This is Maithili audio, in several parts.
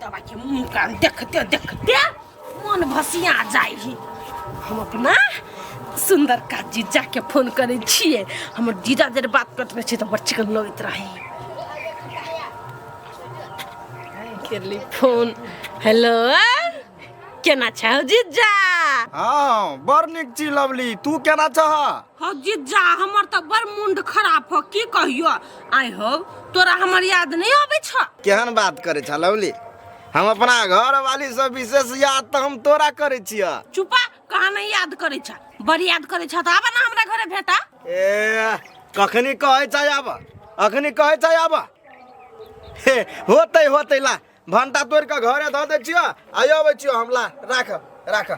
दबा के मुंह कान देखते देखते मन भसिया जाइ ही। हम अपना सुंदर का जीजा के फोन करै छियै। हमर जीजा जे बात करैत रहै छै तऽ बड़ चिकन लगैत रहै। करली फोन। हेलो, केना छौ जीजा? हाँ, बड़ नीक छी लवली, तू केना छह? हौ जीजा, हमर तऽ बड़ मुंड खराब हो, की कहियो। आइ हो, तोरा हमर याद नहीं आबै छ? केहन बात करे छ लवली, हम अपना घर वाली से विशेष याद तऽ हम तोरा करे छिय। चुपा, कहाँ नहीं याद करे छ? बड़ याद करे छ तऽ आबा ना हमरा घरे भेटा। ए, कखनी कहै छ आब? अखनी कहै छ आब? हे, होतै होतै, ला भंटा तोड़ के घरे धऽ दै छियो, आ अबै छियो हम। ला राख राख।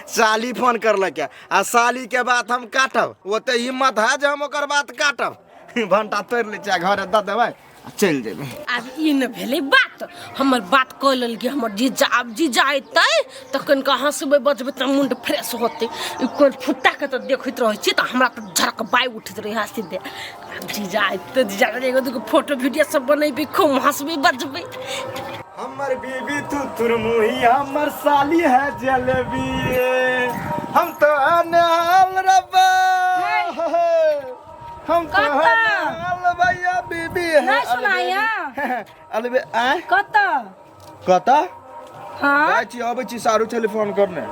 साली फोन करलक आ साली के बात हम काटब? ओते हिम्मत है जे हम ओकर बात काटब? भंटा तोड़ लै छियै, घरे दऽ देबै आ चलि जेबै। आब ई न भेलै बात, हमर बात कऽ लेलकै हमर जीजा। आब जीजा अयतै तऽ कनिका हँसबै बजबै तऽ मुंड फ्रेश होतै। ई कोन फुट्टाके तऽ देखैत रहै छी तऽ हमरा तऽ झड़क बाइ उठैत रहै हँ सीधे। आब जीजा अयतै, जीजा एगो दूगो फोटो वीडियो सब बनेबै, खूब हँसबै बजबै। हमर बीबी तू तुरमुही, हमर साली है जलेबी, हम तो अनहाल रब्बा, हम तो कत्ता? अनहाल भैया, बीबी है नहीं सुनाइया। अलबे आय। कतऽ? कतऽ? हाँ। जाइ छी, अबै छी, सारू छली फोन करने।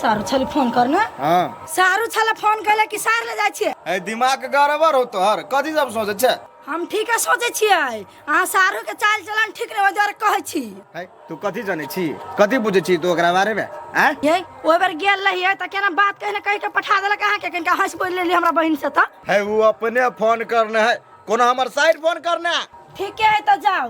सारू छली फोन करने? हाँ। सारू छला फोन कैले कि सार ले जाइ छियै? ए, दिमाग गड़बड़ हो तोहर, कथी सब सोचै छै? हम ठीके सोचै छियै। अहाँ सारू के चाल चलन ठीक नहि, ओहि दुआरे कहै छी। है, तू कथी जानै छी, कथी बुझै छी तू ओकरा बारे में आय? ये ओहि बेर गेल रहियै तऽ केना बात कहि ने कहि के पठा देलक अहाँके, कनिका हँसि बोलि लेली हमरा बहिन से तऽ। है, वो अपने फोन करने है, कोनो हमर साइड फोन करने है। ठीके है तऽ जाउ,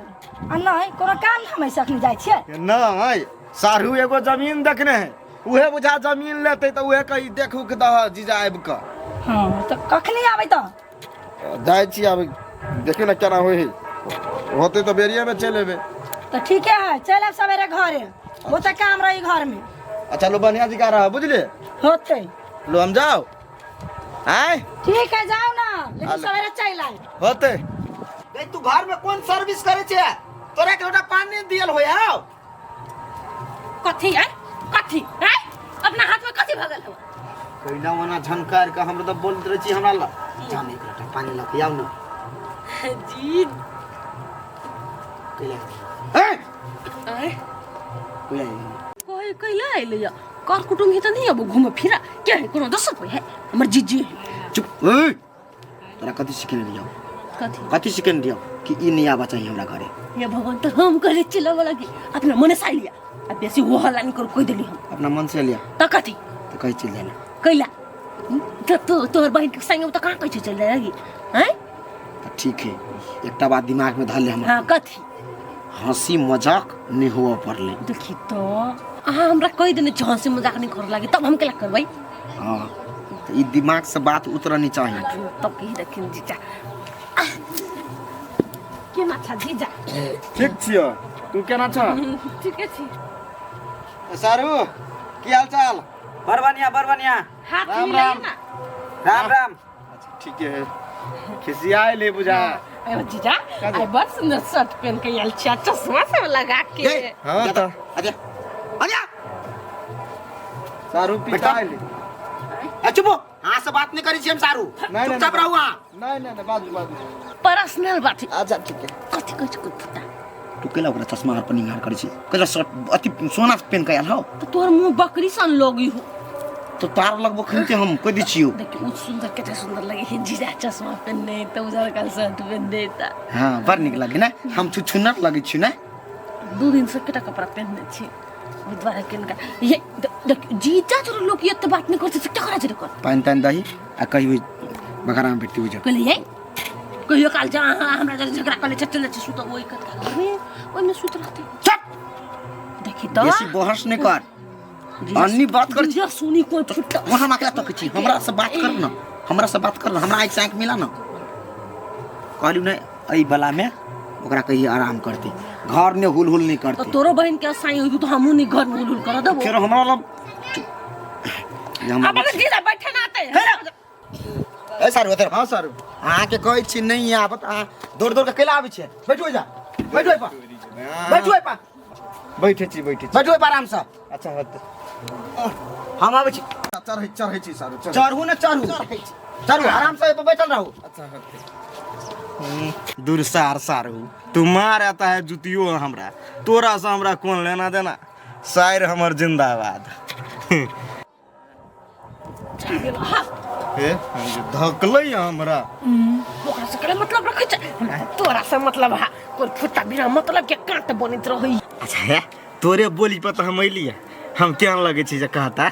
आ नहि कोनो काम धाम है से अखनी जाइ छियै? नहीं, साढ़ू एगो जमीन देखने है, उहे बुझा जमीन लेते तऽ उहे कही देखू के दह जीजा आबि कऽ। हँ, तऽ कखनी आबै तऽ? जाइ छी आब, देखियौ ने केना होइ है, होतै तऽ बेरिये में चलि एबै। तऽ ठीके है, चलि आयब सवेरे घरे, बहुते काम रही घर में। अच्छा लो, बढ़िया जी रह, बुझलिए? होतै। लो, हम जाओ आय। ठीक है, जाओ ना, लेकिन सवेरे चलि आयब। होतै। रे, तू घर में कोन सर्विस करे छे? तोरा के लोटा पानी दियल होय आव। कथी है, कथी है अपना हाथ में, कथी भगल हो? कोइना ओना झनकार के हमरा तऽ बोलत रहै छी, हमरा ल जान एक लोटा पानी लऽ के आउ न। जी। कैला ए? आय। कैला? कोई कैला अइले या कर कुटुम ही त नहीं अब घूम फिरा क्या है, कोनो दोसर कोई है, हमर जीजी है। चुप। ए, तोरा कथी सिखेने रहियौ? कथी? कथी सिखेने रहियौ कि ई नहीं आबा चाहिए हमरा घरे? ये भगवान, तो हम करे चिल्ला वाला की अपना मने से लिया, अब बेसी हो हल्ला नहीं करू, कह देली हम। अपना मन से लिया? त कथी? तो कहीं चल जाना। कैला तो तो तोहर बहन के संग तो कहां कहै चल जाएगी हैं? तो ठीक है, एकटा बात दिमाग में धर ले हमर। हां, कथी? हंसी मजाक नहीं हुआ पड़ले। देखी तो अहाँ हमरा कहि देने छी हंसी मजाक नहीं कर लागी, तब हम केला करबै? हाँ, तो ई दिमाग से बात उतरनी चाहिए। तब कही देखिन जीजा केना छा जीजा? ठीक छियो, तू केना छ? ठीके छी। सारू, की हाल चाल? बड़ बढ़िया, बड़ बढ़िया। हाथ राम मिलाइए राम। ना। राम राम। ठीके है, खिसियाए ले बुझा। अरे जीजा, आई बड़ सुंदर शर्ट पहन के आयल छिया, चश्मा सब लगा के। हाँ तऽ। अरे अरे। सारू पिता ले। ए, चुप हो, अहाँ से बात नहीं करी छी हम सारू। नहीं, चुपचाप नहीं। रहू अहाँ। नहीं नहीं नहीं, बाजू बाजू। पर्सनल बात है। अच्छा, ठीक है। कथी कहै छै कोई फुटा? तू केला ओकरा चश्मा आर पर निहार करै छी? केला शर्ट अथी सोना पेन के आयल हौ? तो तोहर मुंह बकरी सन लगी हो। तो तार लगबो खनते हम कह दै छियौ। देखी, उ सुंदर, कते सुंदर लगे है जीजा चश्मा पहनने त उजर का शर्ट पहनने त। हाँ, बड़ नीक लगे ने, हम छुछुनर लगै छी ने। 2 दिन से केटा कपड़ा पहनने छी, ओहि दुआरे किनका ये देख जीजा, तोर लोग ये तो बात नहीं करते, क्या करा छै कर। पानि तानि दही आ कहियो बघारा में बैठती बुझ। कहलिए कहियो काल जा अहाँ हमरा जरे झगड़ा कर ले छै, चल छै सुत ओहि कत घर में, ओहि में सुत रहते। चुप। देखी तो। बेसी बहस नहीं कर, अन्नी बात कर। जीजा सुनी कोई फुट्टा। वहाँ हम अकेला तकै छी, हमरा से बात कर न, हमरा से बात कर न, हमरा आँखि से आँखि मिला न। कहलियौ ने, एहि बला में ओकरा कहिए आराम करते, घर में हुल हुल नहीं तो करते। तोरो बहन के साई होई तो हमहू नहीं घर में हुल हुल कर देबो। फेर हमरा लग ये हमरा अब जीजा बैठे ना आते। ए सारू, इधर। हाँ सारू। अहाँके कहै छी नहि आबत, अहाँ दौड़ दौड़ के कैला आबै छियै? बैठो जा, बैठो एहि पर। बैठू एहि पर। बैठे छी, बैठे छी। बैठू एहि पर आराम से। अच्छा होतै। हम आबै छी। चढ़ै, चढ़ै छी सारू, चढ़ै। चढ़ू ने, चढ़ू, चढ़ू, आराम से एहि पर बैठल रहू। अच्छा होतै। दूर सार सारू, तू मार आता है जुतियो हमरा, तोरा से हमरा कोन लेना देना। सायर हमर जिंदाबाद। हे धकलै हमरा। ओकरा से करे मतलब रखै छै, हमरा तोरा से मतलब है। कोई फुट्टा बिना मतलब के कांट बनैत रहै। अच्छा हे, तोरे बोली पर तऽ हम अयलियै। हम केहन लगै छी जे कहता?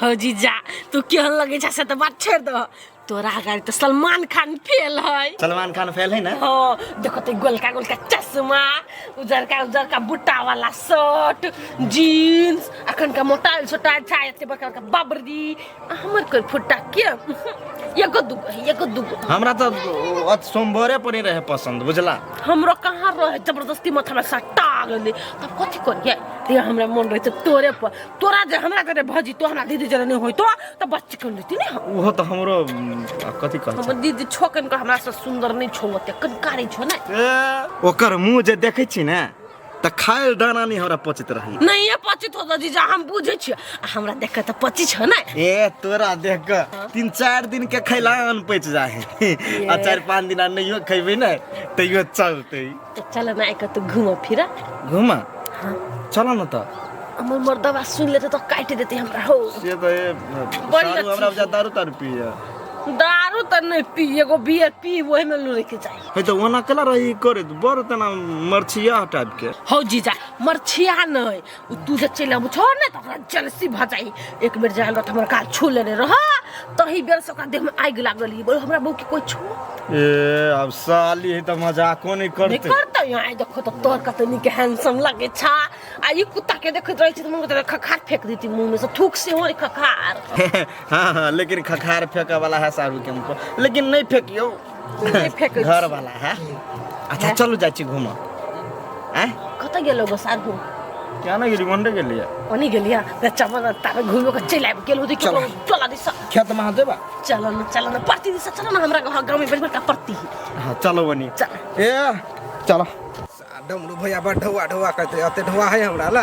हो जीजा, तू केहन लगै छै से तऽ बात छोड़ि दह, तोरा अगाड़ी तऽ सलमान खान फेल है। सलमान खान फेल है ना? हाँ, देखो तो गोलका गोलका चश्मा, उजरका उजरका बुट्टा वाला शर्ट जीन्स, अखन का मोटाइल सोटाइल छै, एते बड़का बड़का बबरी। आ हमर कोई फुट्टा के एगो दूगो है, एगो दूगो। हमरा तऽ सोमवारे पर नहीं रहे पसंद, बुझला? हमरो कहाँ रहे, जबरदस्ती माथा में सटा गेलै, तब कथी करियै? ते हमरा मन रहै छै तोरे पर। तोरा जे हमरा जरे भजी तो हमरा दीदी जरे नहीं होइतो तऽ बच्चे कन रहती ने हम। ओहो तऽ हमरो कथी कहै छै? हमर दीदी छो कन हमरा से सुंदर नहीं छो, ओते कनकारी छो ने। ए, ओकर मुँह जे देखै छी ने तऽ खायल दाना नहीं हमरा पचित रही। नहीं ये पचित होता जीजा, हम बुझै छियै। आ हमरा देख के तऽ पचित छो ने। ए तोरा देख के 3-4 दिन के खैला अन्न पचि जाइ है, आ 4-5 दिन नहियो खैबै ने तैयो चलतै। तऽ चल ना एक तू घूम फिर। घूम? चल न तऽ। हमर मर्दवा सुन लेते तऽ काटि देते हमरा। हो से तऽ ए, बड़ी सारू हमरा अच्छी। बुझा दारू तारू पिए। दारू तऽ नहीं पी, एगो बियर पी, ओही में लुढ़क के जाइ। हे तऽ ओना केला रही करे बड़ तना मरछिया टाइप के। हौ जीजा, मरछिया नहीं, उ तू जे चलि आबू छो ने तऽ ओकरा जलसी भऽ जाइ। एक बेर जायल रहत हमर काल छू लेने रह, तही बेर से ओकरा देह में आगि लागल ही, बोले हमरा बहू के कोई छू। ए अब साली है तऽ मजाको नहीं नहीं करते। करते। यहाँ देखो तऽ तोर कते नीक हैंडसम लगे छा, आ ई कुत्ता के देखैत रहै छी तऽ मन खखार फेंक देती मुंह में से, थूक से हो खखार। हाँ हाँ, लेकिन खखार फेंके वाला है सारू के मुँह पर, लेकिन नहीं फेंकियो। नहीं फेंकै घर छी। वाला है। अच्छा चलू जाइ छी घूमऽ। आँय? कतऽ गेलो गो सारू? क्या ना गेली, वंडे गेलियै। ओनी गेलियै तऽ चल ताबे घूमो के चलि आबि गेलहुँ। देखियौ चल दिस। खेत में जेबा? चल न, चल न परती दिस, चल न हमरा गाँव में बड़ी बड़का परती है। हाँ चलो बनी। चल। ए चलो। डमरू भैया बड़ ढौआ ढौआ करते, एते ढौआ है हमरा ल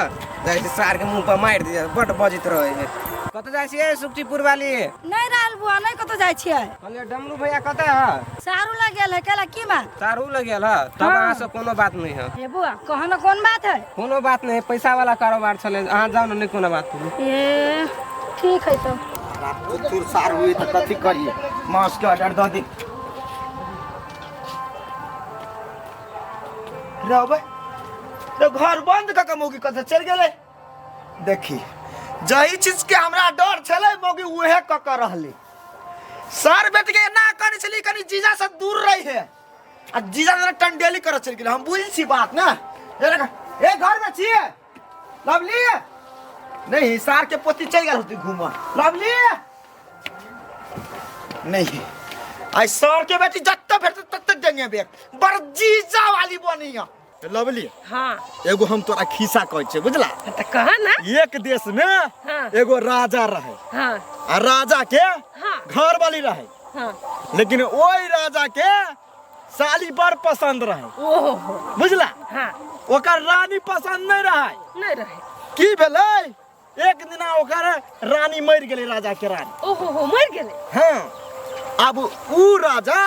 जाइ छी सार के मुंह पर मारि दिया, बड़ बजैत रहे है। कतऽ जाइ छियै सुखटीपुर वाली? नहीं रहल बुआ, नहीं कतऽ जाइ छियै। कहलियै डमरू भैया कतऽ है? सारू लग गेल है, केला की बात? सारू लग गेल है तब अहाँ से कोनो बात नहीं है। हे बुआ, कहो न कोन बात है? कोनो बात नहीं, पैसा वाला कारोबार छलै, अहाँ जाउ ने, नहीं कोनो बात। ए ठीक है तो। तोर सारू हुई तऽ कथी करिए, मांस के ऑर्डर दऽ दे। रहबै तो घर बंद कऽ के मौगी कतऽ चलि गेलै? देखी जही चीज के हमरा डर छलै मौगी उहे कऽ के रहलै। सर बेट के एना करै छली कनी जीजा से दूर रही है, आ जीजा जरा टंडेली करऽ चलि गेलै। हम बुझै छी बात ने। ए घर में छियै लवली? नहीं, सार के पोती चलि गेल होती घूमऽ। लवली नहीं, आई सर के बेटी जत्ते भेटतै तत्ते देंगे बेक, बड़ जीजा वाली बनिया। लवली। हाँ। एगो हम तोरा खिस्सा कहै छियै, बुझला? तऽ कह ना। एक देश में हाँ। एगो राजा रहे। हाँ। आ राजा के हाँ। घर वाली रहे। हाँ। लेकिन ओहि राजा के साली बड़ पसंद रहे। ओहो। बुझला? हाँ। ओकर रानी पसंद नहीं रहे। नहीं रहे। की भेलै, एक दिना ओकर रानी मरि गेलै, राजा के रानी। ओहो हो, मरि गेलै। हाँ। अब ऊ राजा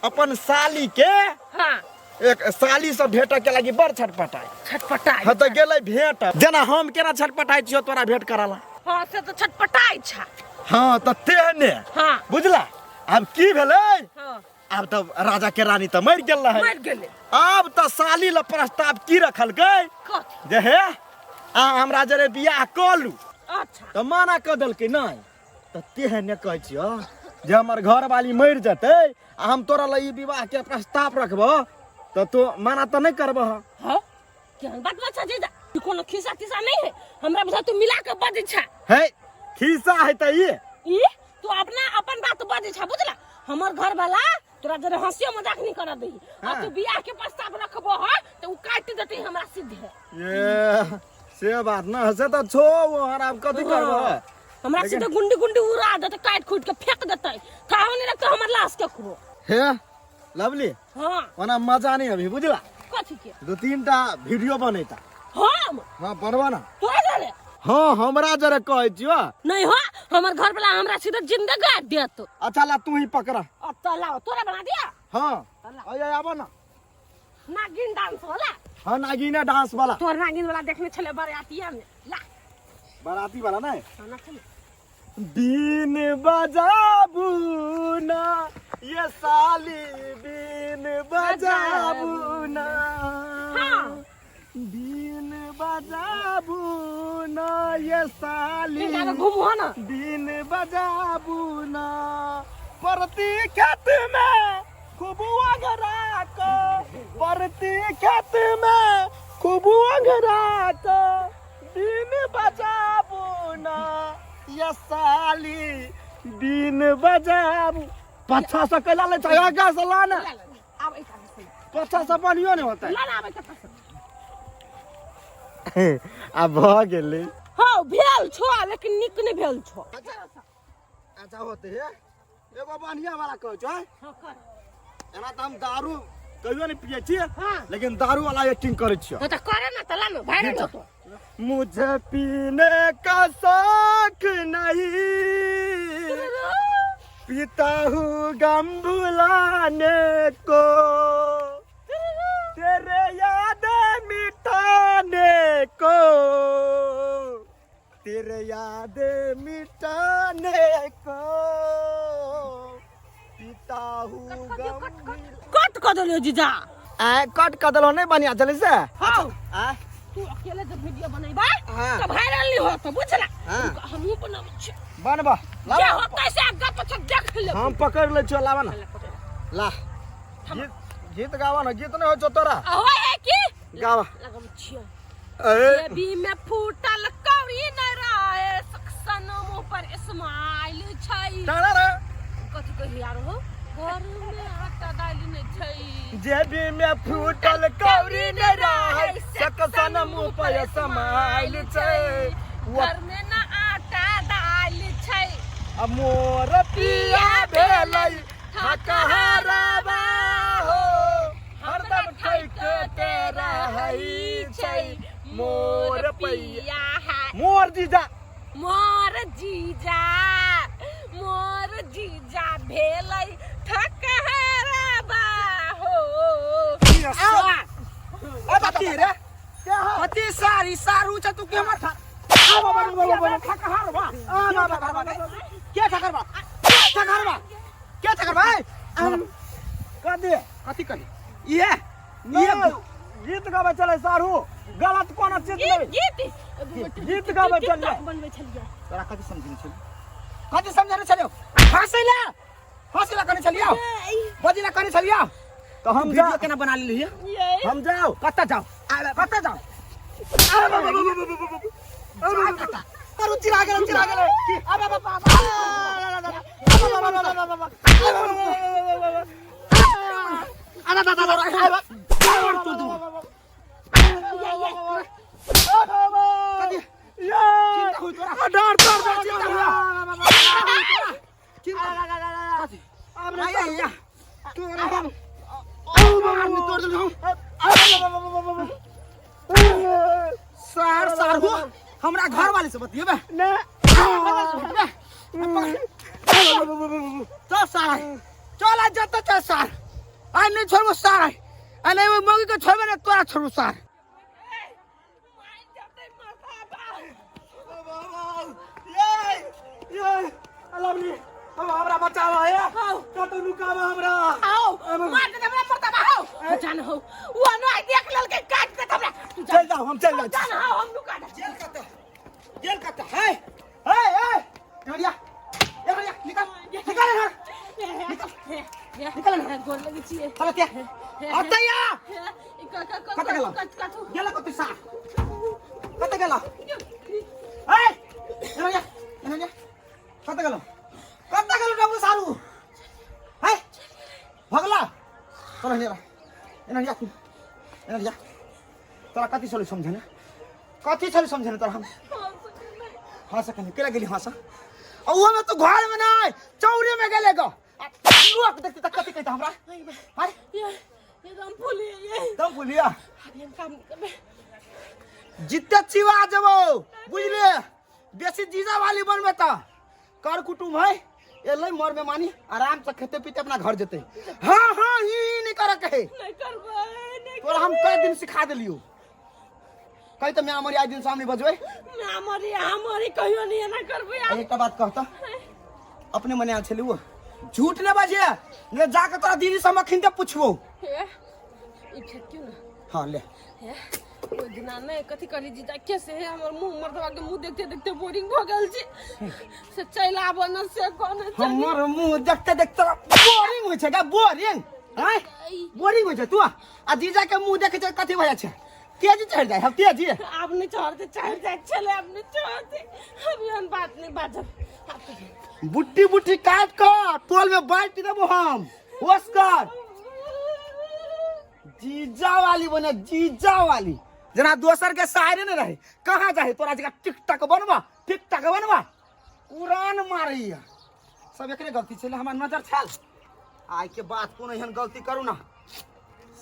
अपन साली के हाँ। एक साली से भेंट के लागी बड़ छटपटाई। छटपटाई। हाँ तऽ गेलै भेंट, जेना हम केना छटपटाई छियौ तोरा भेंट करला। हाँ से तऽ छटपटाई छा। हाँ तऽ तेहने। हाँ। बुझला? आब की भेलै? हाँ। आब तऽ राजा के रानी तऽ मरि गेल रहै। मरि गेलै। आब तऽ साली ल प्रस्ताव की रखलकै? कथी? जे हे अहाँ हमरा जरे बियाह कऽ लू। अच्छा। तऽ मना कऽ देलकै नहि। तऽ तेहने कहै छियौ जे हमर घरवाली मरि जेतै आ हम तोरा लए ई विवाह के प्रस्ताव रखबह तऽ तू मना तऽ नहि करबह? हाँ, केहन बात बात छै जीजा, ई कोनो खिस्सा तिस्सा नहीं है, हमरा बुझा तू मिला के बजै छा। हे खिस्सा है तऽ ई। ई तू अपना अपन बात बजै छा, बुझला? हमर घर वाला तोरा जरे हंसियो मजाक नहीं कर दही, आ तू बियाह के प्रस्ताव रखबो ह तऽ उ काटि देतै हमरा सीधे। ए से बात न हसे तऽ छो ओहर आब कथी करबह? हमरा सीधे गुंडी गुंडी उड़ा देतै, काटि खूटि के फेंक देतै, थाहो नहीं रखतै हमर लाश ककरो। हे लवली। हाँ। ओना मजा नहीं अभी, बुझला? कथी के? दू तीन टा वीडियो बनेता। हम? हाँ, बनवा ना। तोरा जरे? हाँ, हमरा जरे कहै छियो। नहीं हो, हमर घर वाला हमरा सीधा जिंदा गाड़ देत। अच्छा ला, तू ही पकड़ा। अब तो लाओ, तोरा बना दिया। हाँ, आया आबा ना। नागिन डांस वाला। हाँ, नागिना डांस वाला। तोर नागिन वाला देखने छले बरातिया में। ला। बाराती वाला ना? हाँ, ना छले। बीन बजाबू ना ये साली, बीन बजाबू ना। हाँ। बीन बजाबू ना ये साली, घूमो ना। बीन बजाबू ना, परती खेत में खूब अंगरा को, परती खेत में खूब अंगरा को, बीन बजाबू ना ये साली, बीन बजाबू। पछा से कैला ले छै आगा से ला ना। आब एक से पछा से बढ़ियो नहीं होता। ला ना, आब एक से। आब भऽ गेलै। हाँ, भेल छो, लेकिन नीक नहीं भेल छो। अच्छा होते है, एगो बढ़िया वाला कहै छौ। हाँ, कर। एना तऽ हम दारू कहियो नहीं पिए छियै। हाँ। लेकिन दारू वाला एक्टिंग करै छियै। तो करे ना, त ला ना, वायरल होतो। मुझे पीने का शौक नहीं, पीता हूँ गम भुलाने को, तेरे याद मिटाने को, तेरे याद मिटाने को, पीता हूँ गम। कट कर देलियो जीजा। आ कट कर देलो, नहीं बढ़िया चले से। हाँ। आ तू अकेले जब वीडियो बनेबा हाँ। तो वायरल नहीं होतो, बुझला? हाँ। हमहू बनाबै छी। बनबा। जे होतै से आगा पछा देख लेब। हम पकड़ ले छियो, लावा ना, ला। गीत गीत गावा ना। गीत नहीं हो छौ तोरा? आ होय है की। गावा। लगम छियो। ए जेबी में फूटल कौड़ी न रहे, सक्सन मुंह पर स्माइल छै। टाड़ा रे। कथी कही यार हो, घर में आटा दालि नहीं छै। जेबी में फूटल कौड़ी न रहे, सकसन मुंह पर समाइल छै, घर में न आटा दालि छै। आ मोर पिया भेलै थकहरबा हो, हरदम ठैकते रहै छै, मोर पिया है मोर जीजा। मोर जीजा, मोर जीजा भेलै थकहरबा हो। कथी रे? कथी सारी सारू छ तू के हमर ठकहार बा? के ठकहार बा? ठकहार बा? के ठकहार बा? कथी? कथी कही इहे इहे? गीत गाबै चले सारू, गलत कोनो चीज नहीं। गीत गीत। गीत गाबै चलिए। बनबै छलियै। तोरा कथी समझने छलियै? कथी समझने छलियौ? हँसैला हँसैला कहने छलियौ, बजैला कहने छलियौ? तो हम वीडियो जा केना बना लेलियै? हम जाओ। कतऽ जाओ? कतऽ जाओ? करू चिरा गेल, चिरा गेल। अब अब अब डर डर सार सार हो, हमरा घर वाले से बतियेबे। चल सार, चल आज जत चल सार, आइ नहीं छोड़बो सार, आइ नहीं ओइ मौगी के छोड़बे ने तोरा छोड़बो सार। हमरा बचावा है, कतौ नुकावा हमरा। आओ, मार दे हमरा मरतबा हो, जान हो, वो न देख लेलकै, काट दे हमरा। तू चल जाओ, हम चल जाओ। जान हो, हम नुका दे। जेल कत? जेल कत है? है है एहरिया, एहरिया, निकल निकल इधर, निकल निकल। गोर लगे छियै। चल के अतैया। कत गेलौ? कत गेल कत सार? कत गेल? ए एहरिया, एहरिया, कत गेल? कत गेल डबु सारू है? भगला। चल हेरा, एना जा, एना जा। तोरा कथी छलै समझने? कथी छलै समझने तोरा? हम हँस कनि केला गेली हँस। आ ओहोमे तू घरमे नहि, चौरे में गेले ग। लोक देखते तऽ कथी कहते हमरा? हाय। एकदम फुलिए ये। दम फुलिया। अभी हम काम नहीं करबे। जिते चिवा जबो बुझलिए, बेसी जीजा वाली बनबे त कर कुटुम है एलै मर में मानी आराम से खेते पीते अपना घर जेते। हाँ हाँ ई नहीं करे कहे। नहीं करबे नहीं। तोरा हम कई दिन सिखा देलियो, कही त मैं मरी आज दिन सामने बजबै। ना मरी हमारी कहियो नहीं एना करबे। एकटा बात कहता, अपने मने आयल छलै, वो झूठ ने बजे ने जाके तोरा दीदी से हम अखिन ते पुछबो। हे ई फेर क्यों ना? हाँ ले। हे ओइ दिना नहीं कथी कहली जीजा के से हे हमर मुंह मर्दवा के मुंह देखते देखते बोरिंग भ गेल छी से चलि आबऽ न से कहने छली। हमर मुंह देखते देखते बोरिंग होइ छै गा, बोरिंग आय बोरिंग होइ छै। तू आ जीजा के मुंह देखे छै कथी भऽ जाइ छै? तेजी चढ़ि जाइ हम तेजी। आब नहीं चढ़ते, चढ़ जाए छले आब नहीं चढ़ते, अब एहन बात नहीं बाजब। आब तो बुट्टी बुट्टी काट कऽ टोल में बांटि देबो हम। होश कर, जीजा वाली बने जीजा वाली, जेना दोसर के सहारे ने रहे कहाँ जाहे। तोरा जगह टिकटक बनबा, टिकटक बनबा कुरान मारैया। सब एकरे गलती छलै, हमर नजर छल। आइ के बाद कोनो एहन गलती करू ना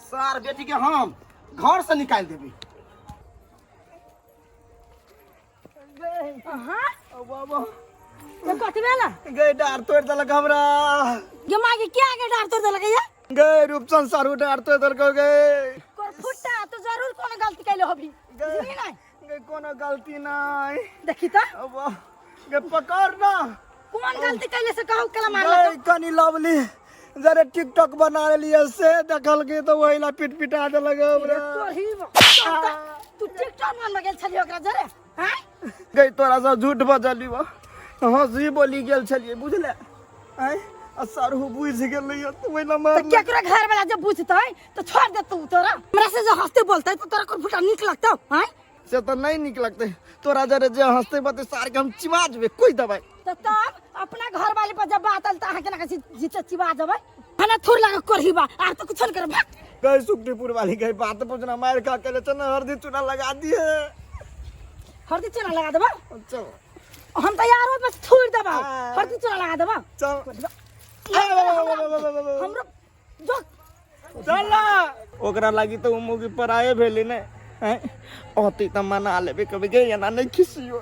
सार बेटी के हम घर से निकालि देबै। अहाँ बाबा तो कथी भेला? गई डार तोड़ देलक हमरा। गे माँ के क्या के डार तोड़ देलक या? गई रूपचंद सारू डार तोड़ देलक गई। कोर फुट्टा तो जरूर कोनो गलती कैले होबी। बुझली नहीं? गई कोनो गलती नहीं। देखी त बाबा गई पकड़ ना। कौन गलती कैले से कहू कला मारलक? गई कनी लवली जरे टिकटॉक बना लिए से देखल के तो वही ला पिट पिटा देलक हमरा। तोर ही तू टिकटॉक मान गेल छली ओकरा जरे? हां गई तोरा से झूठ बजली बा, हंसी बोली गेल छलिए बुझले। आय आ सारू बुझ गेलै तो वही ला मार। तो केकरो घर वाला जब बुझतै तो छोड़ दे तू। तोरा हमरा से जो हंसते बोलतै तो तोरा कोन फुटा नीक लगतौ? हां से तो नहीं निक लगतै तोरा जरे जे हंसते बते सार के हम चिमा जेबै कोई दबाई। तो तब अपना घर वाले पर जब बात आयल त अहाँ केना कहै जीते चिबा जेबै? हना थोड़ लगा करही बा आर तो कुछ न कर भाग। गई सुखटीपुर वाली गई बात पूछना मार खा के चल हरदी चूना लगा दिए। हरदी चूना लगा देबा? चल हम तैयार हो बस थोड़ देबा, हरदी चूना लगा देबा। चल हमरो जो चल ओकरा लागी तो मुगी पराये भेली ने। हैं ओती त मना लेबे कभी गई एना नहीं खिसियो।